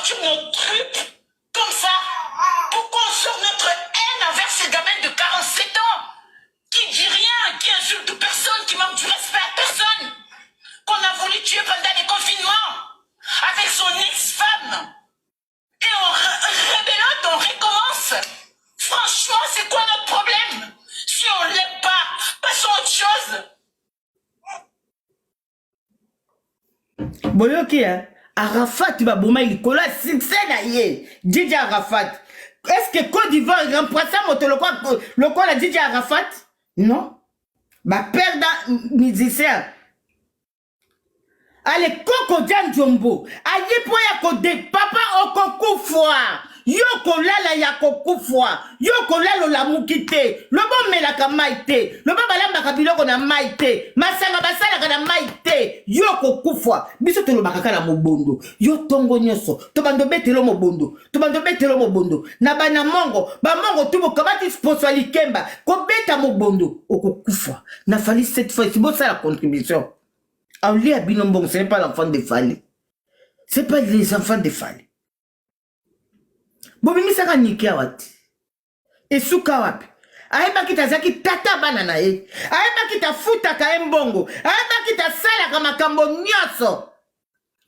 sortir nos trupes comme ça Pourquoi on sort notre haine envers ces gamins de 47 ans qui dit rien, qui insulte personne, qui manque du respect à personne, qu'on a voulu tuer pendant les confinements avec son ex-femme Et on rebelote, on recommence. Franchement, c'est quoi notre problème Si on l'aime pas, passons à autre chose. Boyoki hein? Arafat baboma likolo ya succès na ye DJ Arafat. Est-ce que Côte d'Ivoire remplaça moto lokola DJ Arafat? Non. Ba perda musicien. Ale koko dia nzombo aye po ya kode papa okokufwa yo kolala ya kokufwa yo kolala olamuki te loba omelaka mai te loba balambaka biloko na mai te masanga basalaka na mai te yo okokufwa biso tolobaka kaka na mobondo yo tongo nyonso tobanda obetelo mobondo tobanda obetelo mobondo na bana mongo bamongo tu bokamati sposo ya likemba kobeta mobondo okokufa na fali cette fois ci bosala contribution aolia bino mbongo ce n'est pas l'enfant de fali c'est pas les enfants de fali bobimisaka niki awa te esuka wapi ayebaki te azalaki tata bana na ye ayebaki te afutaka ye mbongo ayebaki te asalaka makambo nyonso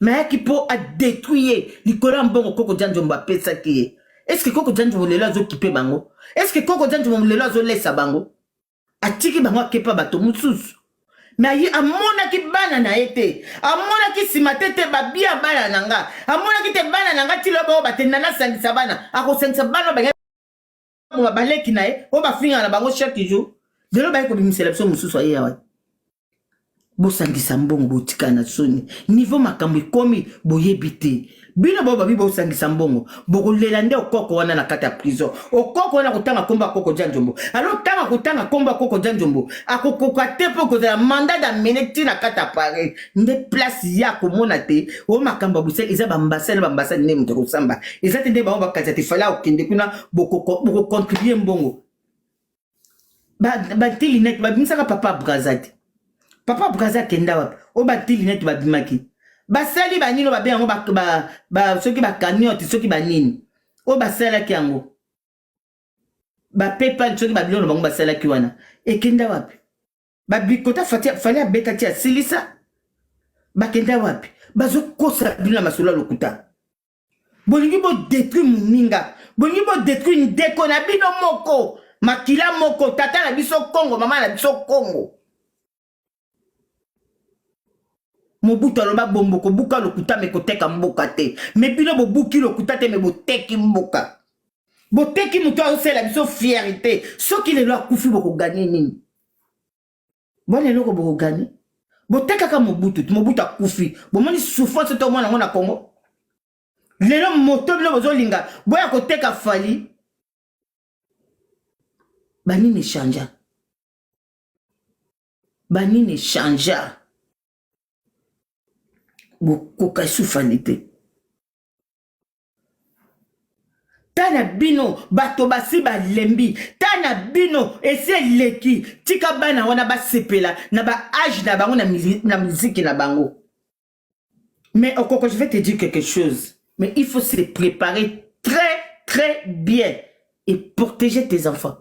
me ayaki mpo adetruit ye likolo ya mbongo koko janjombo apesaki ye eske koko janjombo lelo azokipe bango eske koko janjombo lelo azolesa bango atiki bango akepa bato mosusu me aye amonaki bana na ye te amonaki nsima te te babia bana na nga amonaki te bana na nga tilo bao batenda nasangisa bana akosangisa bana bange baleki na ye oyo bafingaka na bango chaque jour lelo baye kobimisela biso mosusu aye awa Bosangisa mbongo botika na soni niveau makambo ekomi boyebi te bino bao babi bosangisa mbongo bokolela nde okoko wana na kati ya prison okoko wana kotanga kombo ya koko janjombo alo tanga kotanga kombo ya koko janjombo akokoka te mpo kozala mandat d'amener ti na kati ya paris nde place ye akomona te o makambo ya bruxelles eza baambassade na baambassade nde moto akosamba eza te nde bango bakanisa te fale akokende kuna bokocontribue mbongo ba ba babimisaka papa braza te papa braza akenda wapi oyo batilinete babimaki basali banini oyo babenga yango ba, ba, ba, soki bakaniote soki banini oyo basalaki yango bapepal soki babiloko na bango basalaki wana ekenda wapi babikota fali abeta ti asilisa bakenda wapi bazokosa bino na masolo ya lokuta bolingi bo détruire moninga bolingi bo détruire ndeko na bino moko makila moko tata na biso kongo mama na biso kongo mobutu aloba bombo kobuka lokuta me koteka mboka te me bino bobuki lokuta te me boteki mboka boteki moto azosalela biso fierté soki lelo akufi bokoganye nini bwana eloko bokoganye botekaka mobutu mobutu akufi bomoni souffrance to mwana yango na congo lelo moto bino bozolinga boya koteka fali banini echangea banini echangea bokoka esu fali te ta na bino bato basi balembi ta na bino esi eleki tika bana wana basepela na ba age na bango na miziki na bango mais okoko je vais te dire quelque chose mais il faut se préparer très très bien et protéger tes enfants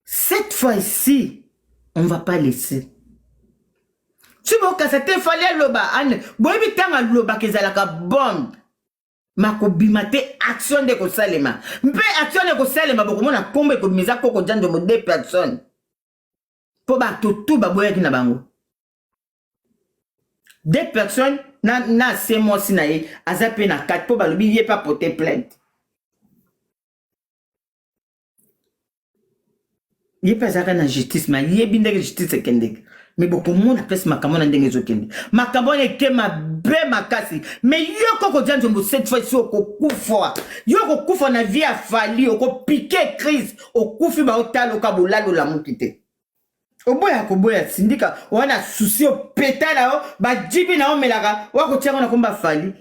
Cette fois ici, on va pas laisser. Si bokasa te fallait aloba ane boyebi ntango alobaka ezalaka bombe makobima te action nde ekosalema mpe action nde ekosalema bokomona nkombo ekobima eza koko jandomo de personne mpo bato tu baboyaki na bango de personne na, na se mwasi na ye aza mpe na kati mpo balobi ye mpe apote plainte ye mpe azalaka na justice me ayebi ndenge justice ekendeke me bokomona place makambo wana ndenge ezokende makambo wana eke mabe makasi me yo koko dia nzombo cette fois ci okokufa yo okokufa na vie ya fali okopike crise okufi baotaloka bolali olamuki te oboya koboya sindika wana susi opeta na yo bajibi na yo omelaka wakotia yango na komba fali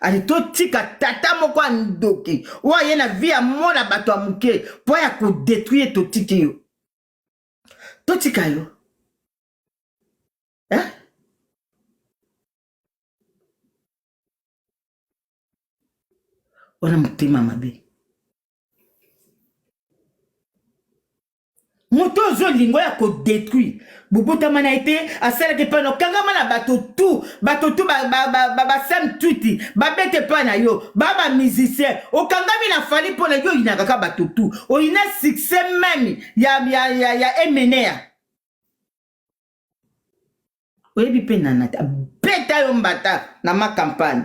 Ale totika tata moko ya ndoki oyo aye na vie amona bato ya moke mpo ya kodetruire totiki yo totika yo Wana motema mabe. Moto ozolingo ya kodetruire bobotama na ye te, asalaki epai na okangama na bato tu, bato tu basam tuti babete epai na yo, ba bamusicien okangami na Fally mpo na yo, oyinaka kaka bato tu, oyina succès meme ya Emenea. Oyebi mpe nana te, abeta yo mbata na ma campagne.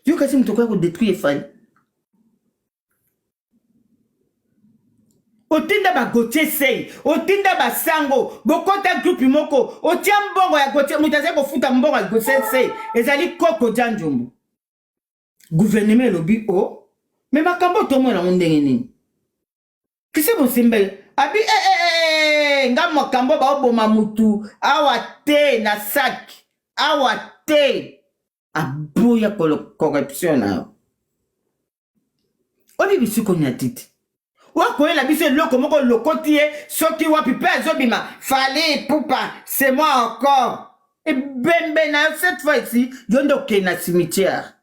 Yo kasi moto okoya kodetruire Fally, otinda bagotie sei, otinda basango bokota groupe moko, otia mbongo ya Gotie. Moto azali kofuta mbongo ya Gotie sei ezali Koko Dia Njombo. Gouvernement elobi o me makambo tomona yango ndenge nini? Kise bosembe abi eh, eh, eh, nga makambo baoboma mutu awa te na sac awa te, aboya corruption na yo. Oyebi bisiko nya titi wakoyela biso eloko moko lokoti ye soki wapi mpe azobima Fally Ipupa, c'est moi encore ebembe na yo. Cette fois ici yo nde okende na cimetière.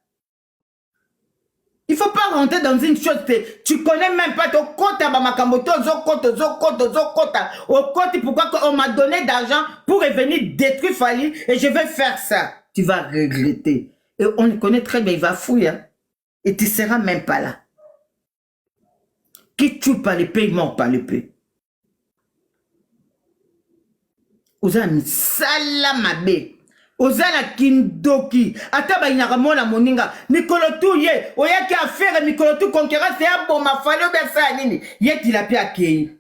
Il faut pas rentrer dans une chose que tu connais même pas. Tokota ba makambo to ozokota, ozokota, ozokota, okoti. Pourquoi on m'a donné d'argent pour revenir détruire Fally et je vais faire ça? Tu vas regretter et on le connaît très bien, il va fouiller, hein? Et tu seras même pas là. Qui tue par l'épée mort par l'épée. Oza na misala mabe, oza na kindoki. Ata bayinaka mwana moninga mikolo tu, ye oyaki affaire mikolo tu concurrence ya boma Fally obi asala nini, ye tila mpe akei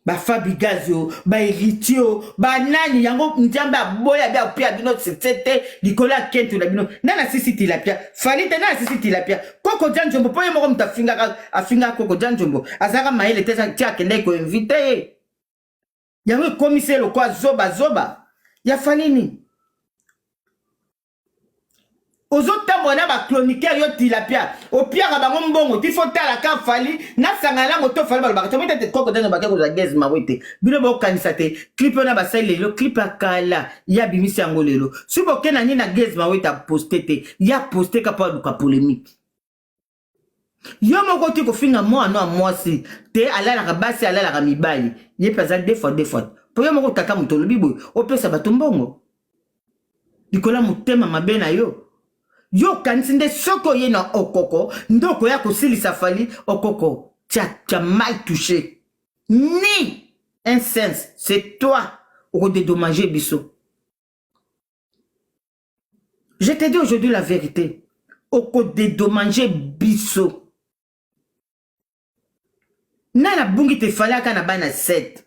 bafabigaz o bahéritier o banani yango. Nzambe aboya bi apia bino succès te likolo ya kento na bino. Nani asisi tilapia? Fally te. Nani asisi tilapia? Koko Dia Nzombo. Mpo ye moko moto afingaka, afingaka Koko Dia Nzombo, azalaka mayele te ti akendaki koinviter ye. Yango ekomisi ye lokwa zobazoba ya Fally. Nini ozotambola na bachroniqueur yo tilapia, opiaka bango mbongo ti fo talaka Fally nasangana na moto Fally. Balobaka tomoi tete Koko Ntango bake kozwa Gaz Mawe te. Bino bokanisa te clip wana basali lelo, clip ya kala ye abimisi yango lelo. Soki boke na nini na Gaz Mawe te, aposte te, ye aposte ka mpo aluka polémique. Yo moko ti kofinga mwana ya mwasi te, alalaka basi, alalaka mibali, ye mpe aza deux fois deux fois. Mpo yo moko tata moto olobi boye, opesa bato mbongo likolo ya motema mabe na yo. Yo okanisi nde soki oye na okoko nde okoya kosilisa Fally? Okoko, tu as mal touché ni un sens, c'est toi okodédommager biso. Je te dis aujourd'hui la vérité, okodédommager biso. Nani abungi te? Fally aka na bana 7.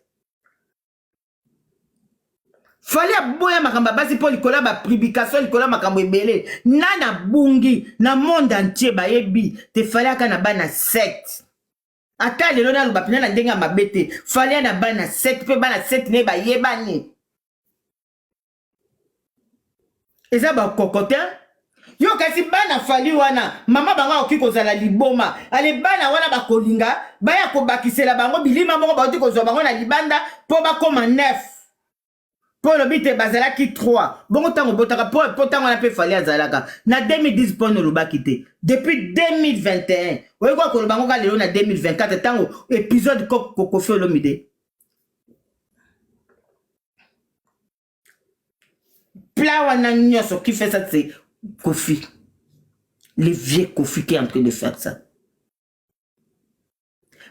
Fally aboya makambo ya basi mpo likolo ya bapublication, likolo ya makambo ebele. Nani abungi? Na monde entier bayebi te Fally aka na bana 7. Ata lelo naloba mpena na ndenge ya mabe te, Fally na bana 7 mpe bana 7 ne bayebani. Eza bakoko te. Yo kasi bana Fally wana, mama bango akoki kozala liboma. Ale bana wana bakolinga baya kobakisela bango bilima moko bauti kozwa bango na libanda mpo bakóma 9, mpo olobi te bazalaki 3. Bongo ntango obotaka, mpo ntango wana mpe Fally azalaka na 2010, mpo olobaki te depuis 2021, oyebi kwa koloba yango ka lelo na 2024, ntango épisode Koffi Olomide plat wana nyonso. Qui fait ça? C'est Koffi, le vieux Koffi qui est en train de faire ça.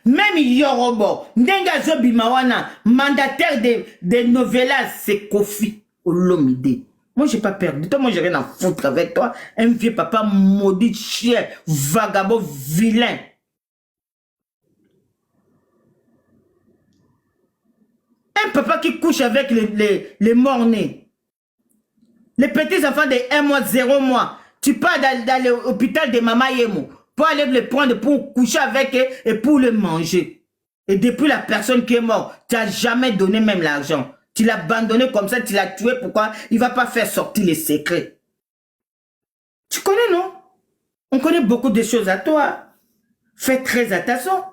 Même Yorobo ndenge azobima wana, mandataire de novelas, c'est Koffi Olomide. Moi, j'ai pas perdu toi. Moi, j'ai rien à foutre avec toi, un vieux papa maudit, chien, vagabond, vilain. Un papa qui couche avec les morts-nés, les petits enfants de 1 mois, 0 mois. Tu pars dans l'hôpital de Mama Yemo pour aller les prendre, pour coucher avec eux et pour les manger. Et depuis la personne qui est morte, tu n'as jamais donné même l'argent. Tu l'as abandonné comme ça, tu l'as tué. Pourquoi? Il ne va pas faire sortir les secrets. Tu connais, non? On connaît beaucoup de choses à toi. Fais très attention.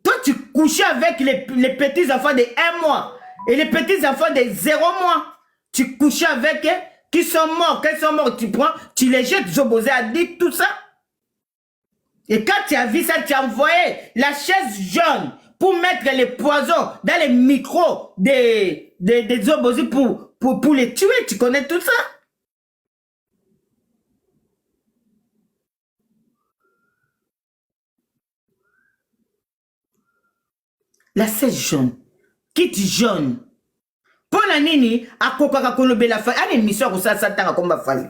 Toi, tu couchais avec les petits enfants de un mois. Et les petits enfants de 0 mois, tu couches avec eux, qui sont morts, qui sont morts, tu prends, tu les jettes, Zobozé a dit tout ça. Et quand tu as vu ça, tu as envoyé la chaise jaune pour mettre les poisons dans les micros des, des, des Zobozi pour, pour, pour les tuer. Tu connais tout ça? La chaise jaune. Kit jaune. Mpo na nini akokaka kolobela Fally? Ana émission akosalisa ntango akomba Fally.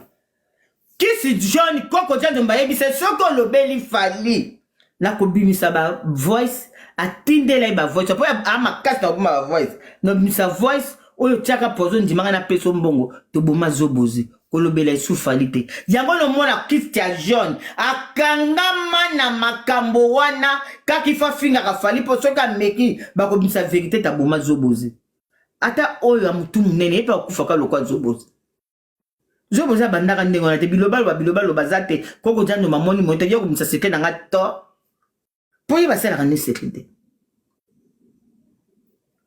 Kisi jaune koko Dianzombo ayebisa soki olobeli Fally nakobimisa ba voice atindela ye ba voice po a makasi na kobima ba voice nabimisa voice oyo tiaka poison ndimaka napesa mbongo toboma zobozi kolobela esu Fally te yango nomona Christian Jaune akangama na makambo wana kaka ifo afingaka Fally mpo soki ameki bakobimisa verite taboma zobozi ata oyo ya motu monene ye mpe akufaka lokwa zobozi zobozi abandaka ndenge wana te bilobaloba bilobaloba aza te koko jando mamoni moto ye kobimisa sekre na nga to mpo ye basalaka nde sekre te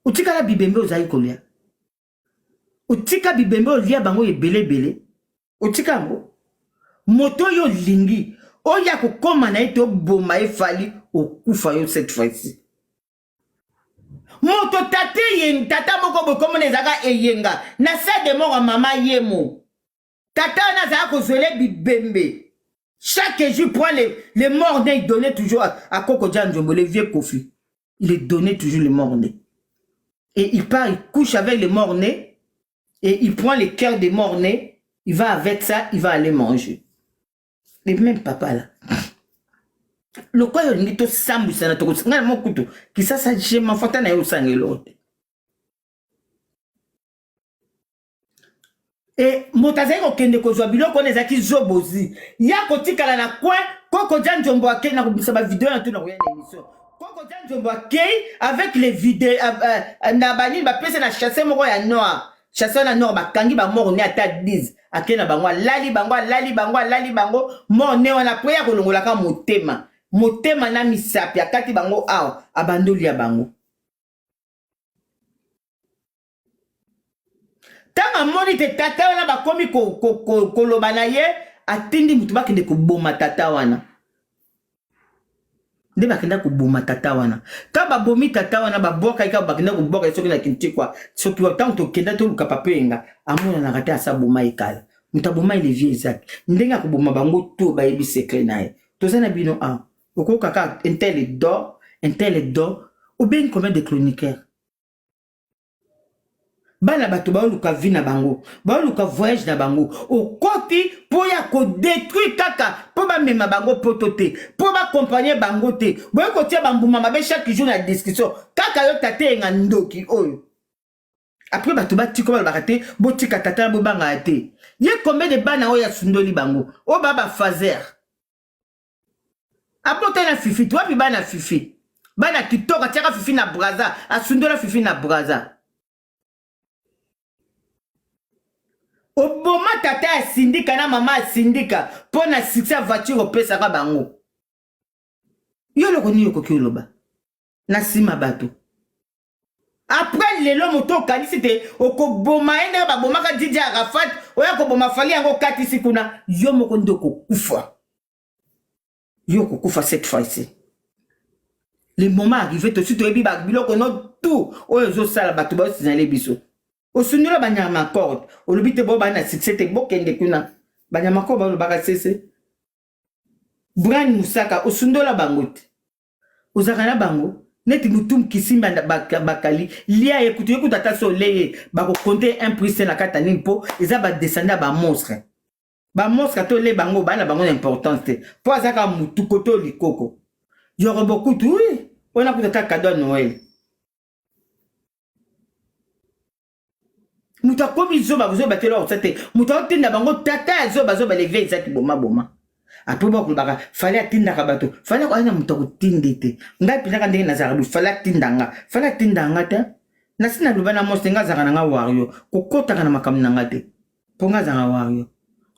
otikala bibembe ozali kolia otika bibembe olia bango ebele ebele otika yango moto oyo olingi oyo akokoma na ye te oboma ye Fally okufa yo cette fois-ci moto tata eyenga tata moko boye komona ezalaka eyenga na sa de mort ya mama yemo tata wana azalaka kozwele bibembe chaque jour prend les, les morts né il donnait toujours à, à Koko Dianzombo le vieux Kofi il est donné toujours les morts nés et il part il couche avec les morts nés et il prend le cœur des morts nés il va avec ça il va aller manger le même papa là lokola olingi tosambwisana ngai na mokutu kisasa jema fata na ye osanga eloko te e moto azali kokende kozwa biloko wana ezalaki zobozi ya kotikala na coin koko dia nzombo akei na kobimisa bavideo na tuna koya na émission koko dia nzombo akei avec les video na banini bapesa na chasse moko ya noir chasse wana noir bakangi bamort ne ata 10 akei na bango alali bango alali bango alali bango mort ne wana po ya kolongolaka motema motema na misapi akati bango awa abandoli ya bango ntango amoni te tata wana bakomi koloba ko, ko, ko na ye atindi moto bakende koboma tata wana nde bakenda koboma tata wana ntango babomi tata wana babwakaki kaka bakenda kobwaka ye soki na kintikwa soki ntango tokenda toluka papa eyenga amonanaka te asa boma ye kala moto aboma ye le vieux Isaac ndenge akoboma bango to bayebi secret na ye toza na bino awa okoyoka kaka un tel dort un tel dort obengi combien de chroniqueurs bana bato baoluka vie na bango baoluka voyage na bango okoti mpo ya kodétruire kaka mpo bamema bango poto te mpo bakompagne bango te boye kotia bambuma mabe chaque jour na discussion kaka yo tata eyenga ndoki oyo après bato batika balobaka te botika tata na bobangaka te ye combien de bana oyo asundoli bango oyo baa bafaser abota na fifi te wapi bana fifi bana kitoko atiaka fifi na braza asundola fifi na braza oboma tata ya sindika na mama ya sindika mpo na succès ya voiture opesaka bango yo eloko nini okoki oloba na nsima bato après lelo moto okanisi te okoboma ye ndenge babomaka DJ Arafat oya koboma Fally yango okatisi kuna yo moko nde okokufa yo okokufa cette fois-ci le moment arrivé tosi toyebi biloko no tout oyo ezosala bato baosinale biso osundola banyama corde olobi te bo bana succès te bokende kuna banyama corde balobaka sese Brian Musaka osundola bango te ozalaka na bango neti mutu kisimba bakali lia ye kutu ye kutu ata so ole ye bakokonte un prix na kati ya nini mpo eza badescende ya bamonstre bamonstre ata ole bango baa na bango na importance te mpo aza kaka mutu kote oyo likoko yorobo kutu wi wana kutu ata kado ya noel moto akomi zoba zoba te eloko te moto aotinda bango tata ya zoba zoba leve ezaki boma boma apres bakolobaka Fally atindaka bato Fally akoya na moto akotindi te ngai mpenzaka ndenge nazalaka boye Fally atinda nga Fally atinda nga te nasi naloba na mosi nga azalaka na nga wario kokotaka na makambo na nga te mpo nga azalaka wario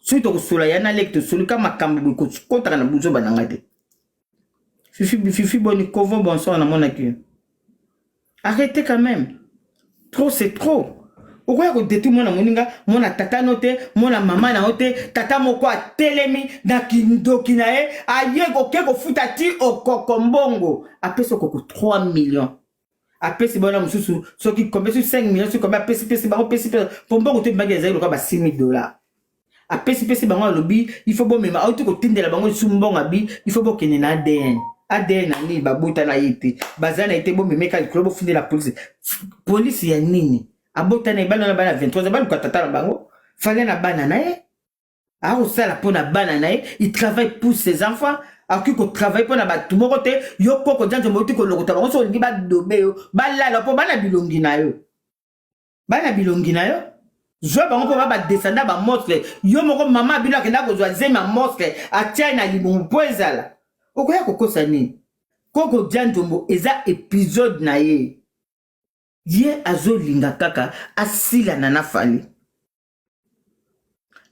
soki tokosola ya na leki tosolika makambo boye kokotaka na buzoba na nga te fifi fifi boni kovo bonsoir namonaki yo arrêtez quand même. Trop c'est trop. Okoya kodetruire mwana moninga, mwana tata no te, mwana mama na yo te. Tata moko atelemi na kindoki na ye, aye oke kofuta ti okoko mbongo, apesi okoko 3 millions, apesi bana mosusu soki combien, soki 5 millions, soki combien, apesi pesi bango, pesi pesi po mbongo to ebimaki ezali lokola ba 6000 dollars. Apesi pesi bango, alobi il faut bomema, auti kotindela bango lisusu mbongo, abi il faut bokende na ADN. ADN na nini? Babota na ye te, baza na ye te, bomemeka likolo, bofundela polisi. Polisi ya nini? Abota na ye bana na bana 23, baluka tata na bango. Fally na bana na ye, akosala mpo na bana na ye, il travaille pour ses enfants. Akoki kotravaille mpo na bato moko te. Yo koko Dianzombo, oti kolokota bango, so olingi badobe yo, balala mpo bana bilongi na yo, bana bilongi na yo, zwa bango mpo ba badescendants bamonstre. Yo moko mama bino akenda kozwa zemi ya monstre, atia na libumu mpo ezala. Okoya kokosa nini? Koko Dianzombo eza épisode na ye, ye azolinga kaka asilana na Fally.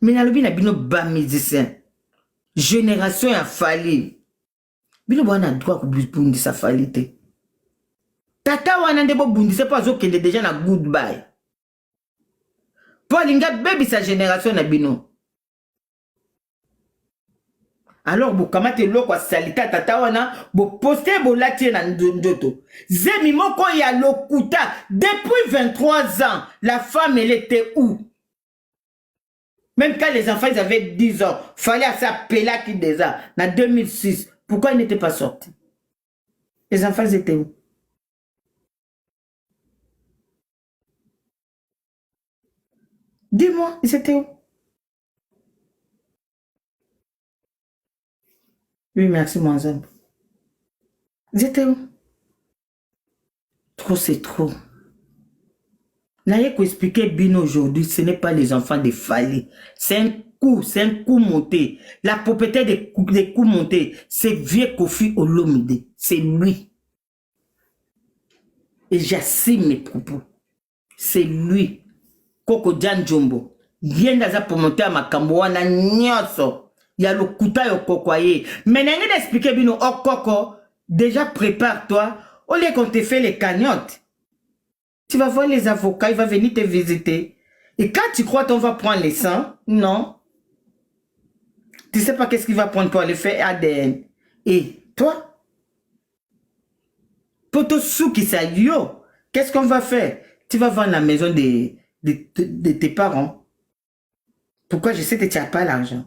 Me nalobi na bino, bamusicien génération ya Fally, bino boza na droit kobundisa Fally te. Tata wana nde bobundisa mpo azokende déjà na goodbye, mpo alingi abebisa génération na bino. Alors bokamata eloko asalita tata wana, boposte, bolati ye na nzoto zemi moko ya lokuta. Depuis 23 ans, la femme, elle était où? Même quand les enfants, ils avaient 10 ans, Fally s'appelaki déjà na 2006. Pourquoi il n'était pas sorti? Les enfants, ils étaient où? Dis-moi, ils étaient où? Oui, merci, mon Nzambe. Ils étaient où? Trop, c'est trop. Naye expliquer bino aujourd'hui, ce n'est pas les enfants de Fally. C'est un coup, c'est un coup monté. La propriété des coups montés, c'est vieux Koffi Olomide. C'est lui. Et j'assume mes propos. C'est lui. Koko Dianzombo. Ye nde aza promoteur ya makambo wana nyonso ya lokuta ya okoko ye. Mais ndenge na expliquer bino, okoko déjà, prépare-toi. Au lieu qu'on te fait les cagnottes, tu vas voir les avocats, il va venir te visiter. Et quand tu crois qu'on va prendre les sangs, non. Tu sais pas qu'est-ce qu'il va prendre pour aller faire ADN. Et toi, poto sukisa yo, qu'est-ce qu'on va faire? Tu vas vendre la maison de tes parents. Pourquoi? Je sais que tu n'as pas l'argent.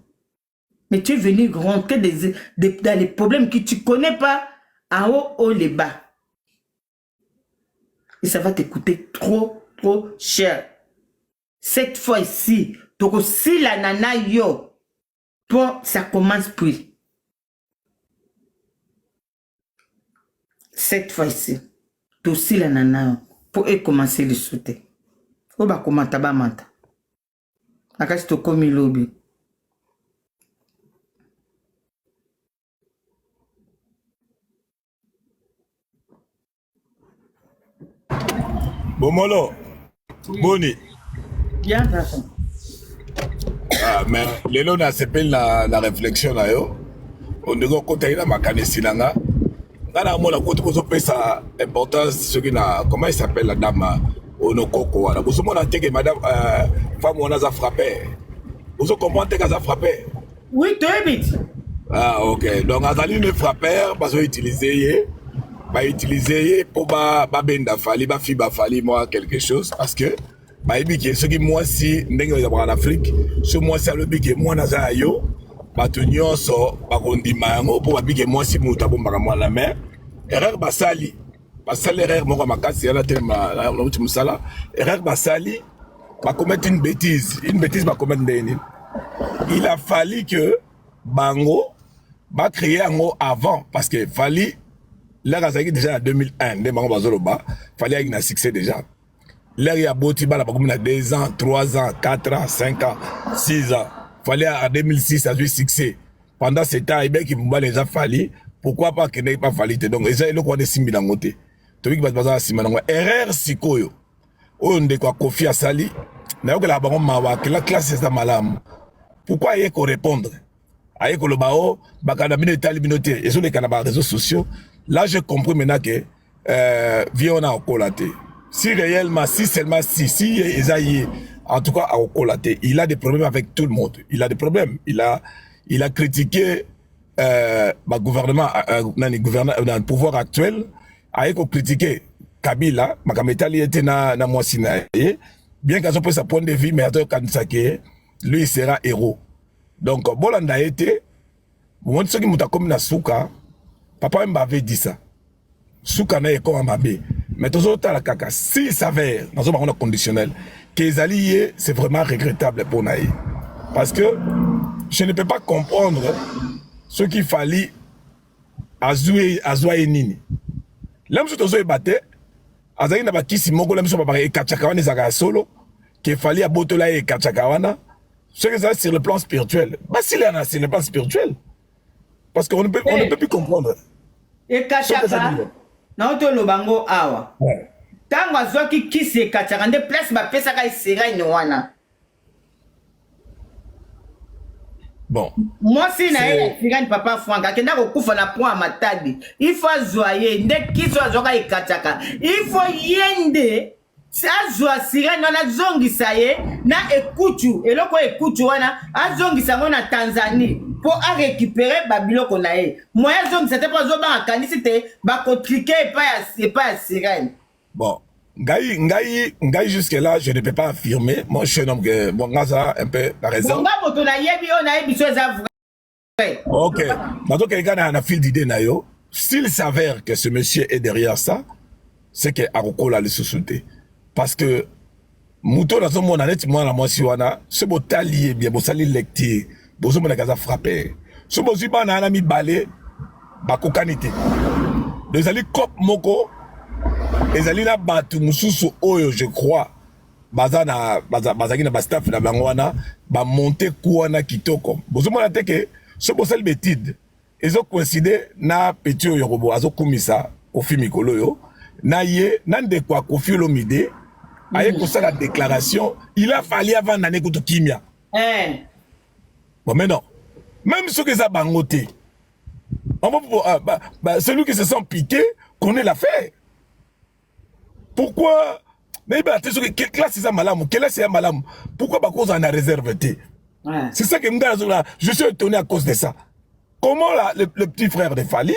Mais tu es venu rentrer dans les problèmes que tu ne connais pas, en haut, haut, les bas. Et ça va te coûter trop, trop cher. Cette fois-ci, tokosila nana yo, pour ça commence plus. Cette fois-ci, tosila nana yo, pour commencer le sauter. Oyo bakomata bamata. Nakasi tokomi lobi. Bomolo, boni? Bien, papa. Ah, mais lelo nasepeli na réflexion na yo. Ondenge okotaki na makanisi na nga, nga namona kuti bozopesa importance soki na, comment il s'appelle, la dame oyo koko wana. Bozomona te ke madame, femme wana aza frappé? Bozocomprendre te ke aza frappé? Oui, toyebi ti. Ah ok, donc azali ne frappeur, bazoutilize ye, bautilize ye mpo babenda Fally, bafiba Fally mwa quelque chose, parce que bayebi ke soki mwasi, ndenge ezalaka na Afrique, so mwasi alobi ke mwana aza ya yo, bato nyonso bakondima yango, mpo babi ke mwasi moto abombaka mwana. Mais erreur basali, basali erreur moko ya makasi yana telema nauti mosala. Erreur basali, bacommettre une bêtise, une bêtise. Bacommettre ndenge nini? Il a fallu que bango bacréer yango avant, parce que Fally l'heure azalaki déjà na 2001, nde bango bazoloba Fally ayaki na succès déjà. L'heure ya boti bana bakomi na 2 ans, 3 ans, 4 ans, 5 ans, 6 ans. Fally en 2006 azwi succès. Pendant ce temps ayebaki mobali eza Fally. Pourquoi pas akendaki pa Fally te? Donc eza eloko wana esimbi nango te. Tobiki bato baza na nsima nango. Erreur sikoyo oyo ndeko ya Koffi asali, nayokelaka bango mawa. Akela classe eza malamu, pourquoi aye korépondre, aye koloba o bakanda bino etali bino te, ezoleka na baréseaux sociaux? Là j'ai compris maintenant que vie wana akola te. Si réellement, si seulement si, si eza ye, en tout cas akokola te. Il a des problèmes avec tout le monde. Il a des problèmes. Il a critiqué ba gouvernement, nani gouvernement dans le pouvoir actuel, aye ko critiquer Kabila, makambo etali ye te na mwasi na ye, bien qu'azopesa point de vue, mais azokanisa ke lui, il sera héros. Donc bolanda ye te. Bomoni, soki moto akomi na suka, Papa Wemba avait dit ça, suka na ye ekoma mabe. Mais tozotala kaka, si s'avère, nazobango na conditionnel, ke ezali ye, c'est vraiment regrettable mpo na ye, parce que je ne peux pas comprendre soki Fally azwa ye nini. La mosusu tozoyeba te, azalaki na bakisi moko, la mosusu babaka ekatiaka wana, ezalaka ya solo ke Fally abotola ye ekatiaka wana. Soki ezala sur le plan spirituel, basili na sur le plan spirituel, parce qu'on ne peut plus comprendre. Ekatiaka na toloba ngo awa, ntango azwaki kisi ekatiaka nde place bapesaka eseraine wana. Bon. Mwasi na ye ya sirene, papa Frank, akenda kokufa na pont ya Matadi. Il faut azwa ye nde kisi oyo azwaka ekatiaka. Il faut ye nde azwa sirene wana, azongisa ye na ekutu, eloko oyo ekutu wana, azongisa yango na Tanzanie mpo arécupérer babiloko na ye. Moye azongisa te mpo azobanga, akanisi te bakotrike epai ya sirene. Bon, ngai, ngai, ngai, jusque là je ne peux pas affirmer. Moi, je suis un homme que bon, ngaza un peu la raison. Nga moto nayebi, oyo nayebi so eza vrai. Ok, nazokende na fil d'idée na yo. S'il s'avère que ce monsieur est derrière ça, c'est que akokola lisusu te, parce que moto nazomona neti mwana mwasi wana, so botali ye bien, bosali lecture, bozomonaka aza frappé. So bozwi bana wana mibale, bakokani te. Donc ezali cope moko, ezali na bato mosusu oyo, je crois, baza na bazalaki na bastaff na bango wana, bamonte ku wana kitoko. Bozomona te ke so bosali baétude, ezocoïncide na petit oyo Yorobo azokumisa Kofi mikolo oyo na ye na ndeko ya Kofi Olomide aye kosala déclaration. Il a fallu avanda ne kutu kimia. Bon, mais non, même soki eza bango te, ah, bah, celui qui se sent piqué connaît l'affaire. Pourquoi nayebaka te soki classe eza malamu, kelasi eza malamu, pourquoi bakozala na réserve te? C'est ça que ngai nazola, je suis étonné à cause de ça. Comment là, le petit frère de Fally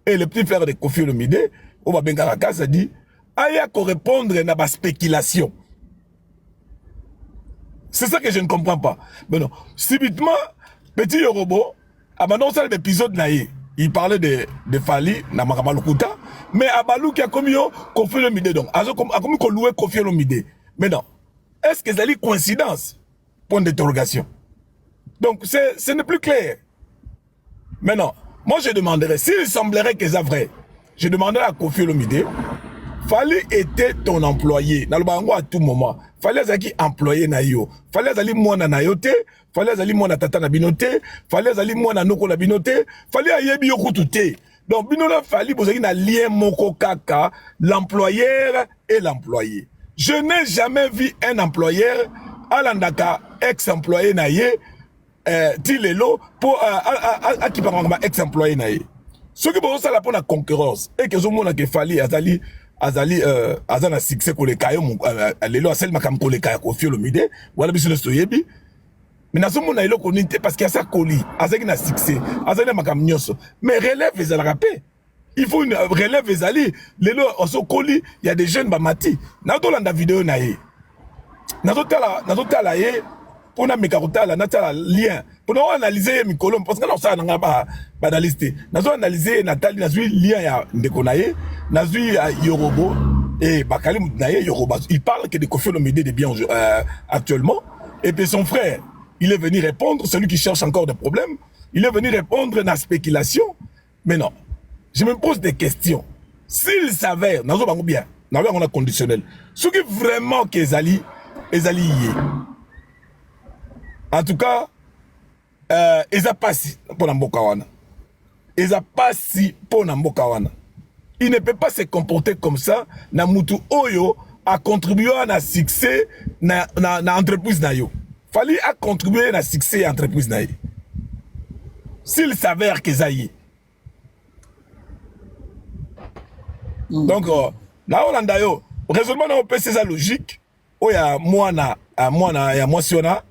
et le petit frère de Kofi Olomide, oyo babengaka Kazadi, aya korépondre na baspéculation? C'est ça que je ne comprends pas. Mais non, subitement, petit Yorobo abanda kosala baépisode na ye, il parlait de Fally na makambo ya lokuta, mais abaluki, akomi yo Kofi Olomide. Donc akomi kolouer Kofi Olomide. Mais non, est ce que ezali coïncidence? Point d'interrogation. Donc ce n'est plus clair. Maintenant, moi, je demanderais, s'il semblerait que c'est vrai, je demanderais à Kofi Olomide: Fally était ton employé. Naloba yango à tout moment, Fally azalaki employé na yo. Fally azali mwana na yo te, Fally azali mwana tata na bino te, Fally azali mwana noko na bino te, Fally ayebi yo kutu te. Donc bino na Fally bozalaki na lien moko kaka l'employeur et l'employé. Je n'ai jamais vu un employeur alandaka ex employé na ye ti lelo mpo akipaka makambo ex employé na ye. Soki bozosala mpo na concurrence eke, ezomonaka Fally azali aza na succès koleka yo lelo, asali makambo koleka ya Kofi Olomide wana, biso nyonso toyebi. Mais nazomona eloko nini te, parce que aza koli, azalaki na succès, azali na makambo nyonso, mais relève ezalaka mpe. Il faut une relève. Ezali lelo osokoli ya des jeunes bamati. Nazolanda video na ye, nazotala ye mpo nameka kotala, natala lien mpo na oanalyse ye mikolo, parce que na kosala na nga baanalyse te. Nazoanalyse ye, natali, nazwi lien ya ndeko na ye, nazwi ya Yorobo et bakali na ye. Yorobo, il parle que de Kofi Olomide de bien actuellement, et puis son frère, il est venu répondre. Celui qui cherche encore des problèmes, il est venu répondre na spéculation. Mais non, je me pose des questions. S'il s'avère, nazo bango bien, nazo bango na conditionnel, soki vraiment ke ezali ye, en tout cas eza pasi mpo na mboka wana, eza pasi mpo na mboka wana. Il ne peut pas se comporter comme ça na mutu oyo acontribue na succès na entreprise na yo. Fally acontribue na succès ya entreprise na ye. S'il s'avère que eza ye, donc naolanda yo. Raisonnement na opesi eza logique. Oyo ya mwana mwana ya mwasi wana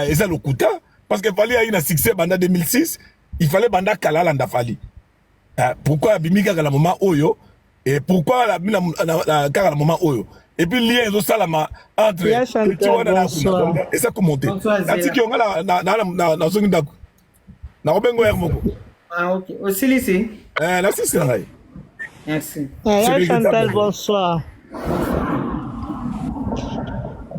eza lokuta parce que Fally ayi na succès banda 2006, il fallait banda kala alanda Fally. Pourquoi abimi kaka na moment oyo? Et pourquoi abimi kaka na moment oyo? Et puis lien ezosalama entre Ya petit Chantal, wana na kuna, bonsoir. donc eza komonte. Bonsoir, Zela. Natiki yo, nga nazongi ndako, nakobengo ere moko. Ah, ok, osilisi. Nasisi na ngai. Merci. Ya C'est Chantal, véritable. bonsoir.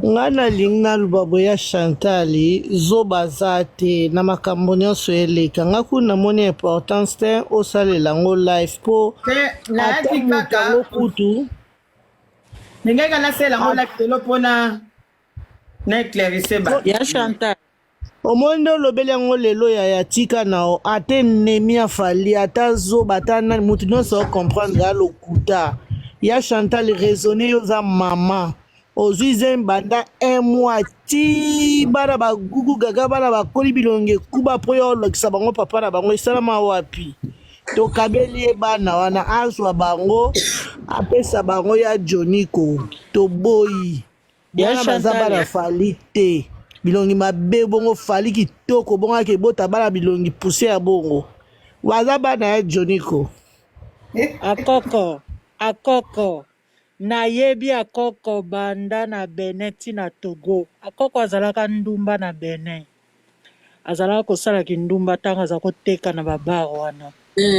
Nga nalingi naloba boye, ya Chantal, zoba aza te na makambo nyonso eleka. Nga kuna namoni importance te osalela yango live mpo Te, ata nayaki moto kaka yango kutu. Ndenge kaka nasala yango live lelo mpona na éclaircir bato. Ya Chantal. Omoni nde olobeli yango lelo ya tika na o ata ennemi ya Fally, ata zoba, ata nani, motu nyonso ocomprendre ya lokuta. Ya Chantal, raisonne. Yo oza mama, ozwi zemi banda un mois ti bana bagugu gaga, bana bakoli bilongi ekuba mpo yo olakisa bango papa na bango. Esalama wapi? Tokabeli ye bana wana, azwa bango, apesa bango ya Joniko. Toboyi. Ya Wana baza Chantal. bana Fally te, bilongi mabe bongo. Fally kitoko bongo, ake ebota bana bilongi poussière ya bongo. Baza bana ya Joniko. Akoko, akoko nayebi akoko banda na Benin ntina Togo. Akoko azalaka ndumba na Benin, azalaka kosala kindumba ntango aza koteka na babar wana.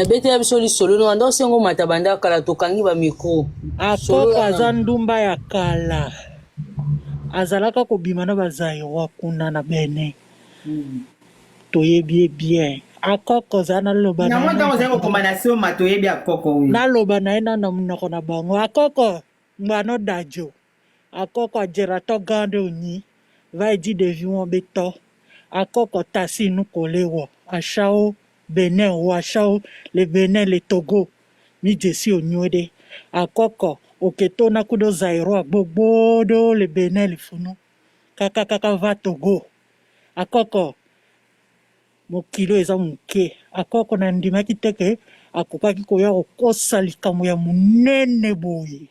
Betela biso lisolo no anda osengo mata banda kala, tokangi bamicro. Akoko aza ndumba ya kala, azalaka kobima na bazairwa kuna na Benin. Toyebi ye bien. Akoko ozala naloba na Yango ye. ntango ozali kokoma na soma, toyebi akoko oyo. Naloba na ye na monoko na bango. Akoko ngbano dajo, akoko adzrato gã ɖe wònyi va yi dzi ɖevi wɔn be tɔ. Akoko tasi nu ko le wɔ asawo Benin wo asawo le Benin, le Togo mi dzesi wònyuie ɖe. Akoko oketo na kudo Zaïrois gbogbo ɖewo le Benin le funu kakakaka va Togo. Akoko mokili oyo eza moke. Akoko na ndimaki te ke akokaki koya kokosa likambo ya monene boye.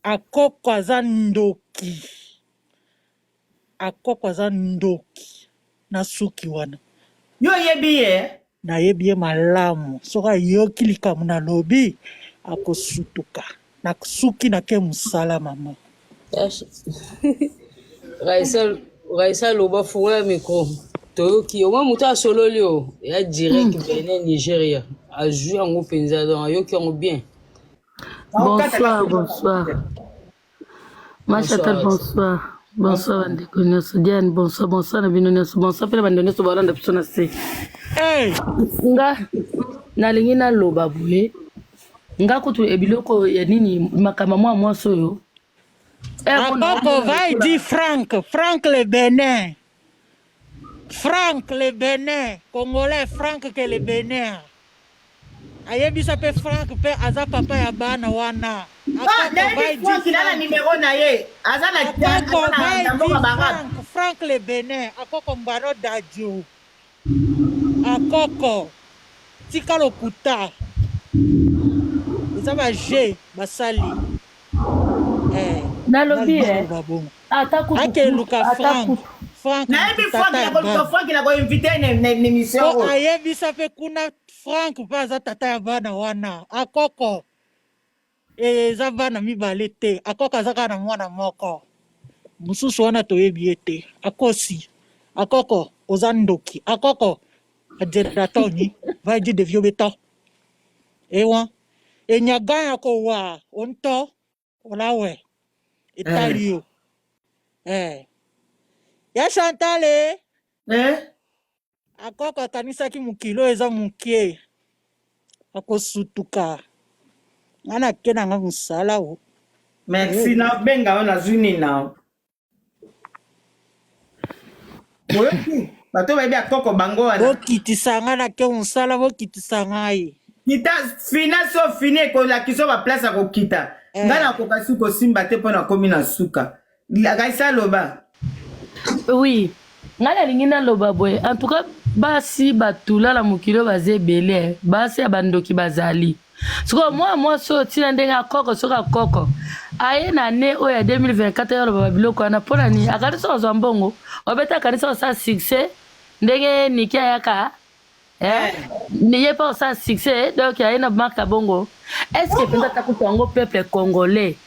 Akoko aza ndoki, akoko aza ndoki na suki wana. Yo oyebi ye? Nayebi ye malamu. Soki ayoki likambo nalobi, akosutuka. Na suki nake mosala, mama. Raisa, Raisa, loba, fungola micro, toyoki. Omoi moto asololi o ya direct Benin, Nigeria, azwi yango mpenza, donc ayoki yango bien. Bonsoir, bonsoir. Ma Chantal, bonsoir. Bonsoir bandeko nyonso. Diane, bonsoir, bonsoir na bino nyonso. Bonsoir mpe na bandeko nyonso balanda biso na se. Hey! Nga nalingi naloba boye. Nga kutu ebiloko ya nini, makambo mwa mwasi oyo. Akoko vai di Frank, Frank le Benin. Frank le Benin, Congolais Frank ke le Benin. Ayebisa mpe Frank mpe aza papa ya bana wana. Nayebi Frank na na nimero na ye, aza na mboka barabe. Frank, Frank le Benin, akoko mbano dajo. Akoko tika lokuta, eza baje basali. Nalobi ata kutu Akeluka ata Frank. kutu. Frank. Nayebi Frank, nakoluka Frank, nakoinvite na émission. Po oyo. Ayebisa mpe kuna Frank mpe aza tata ya bana wana. Akoko eza bana mibale te, akoko aza kaka na mwana moko, mosusu wana toyebi ye te. Akosi. Akoko oza ndoki. Akoko adzelata toni va di devio be tɔ ewa enyaga ya kowa ontɔ olawɛ etali yo. Ya Chantal. Eh? Akoko akanisaki mokili oyo eza mokie, akosutuka. Nga nake nanga mosala o. Merci, nabenga yo, nazwi nini na oyoki bato bayebi akoko bango wana. Bokitisa nga, nake mosala, bokitisa ngai. Kita fina, so fini ekolakisa baplace ya kokita. Ngai nakoka su kosimba te mpo nakomi na suka. Raisa, aloba. Oui, ngai nalingi naloba boye. En tout cas, basi batula na mokili oyo baza ebele, basi ya bandoki bazali. Sikoyo mwana mwasi oyo, ntina ndenge akoko, soki akoko aye na ne oyo ya 2024, aye aloba babiloko wana mpo na nini? Akanisi kozwa mbongo, obeta, akanisi kosala succès ndenge Niki ayaka, eh? Ye mpe kosala succès, donc aye na marque ya bongo. Est ce que mpenza takuta yango peuple congolais?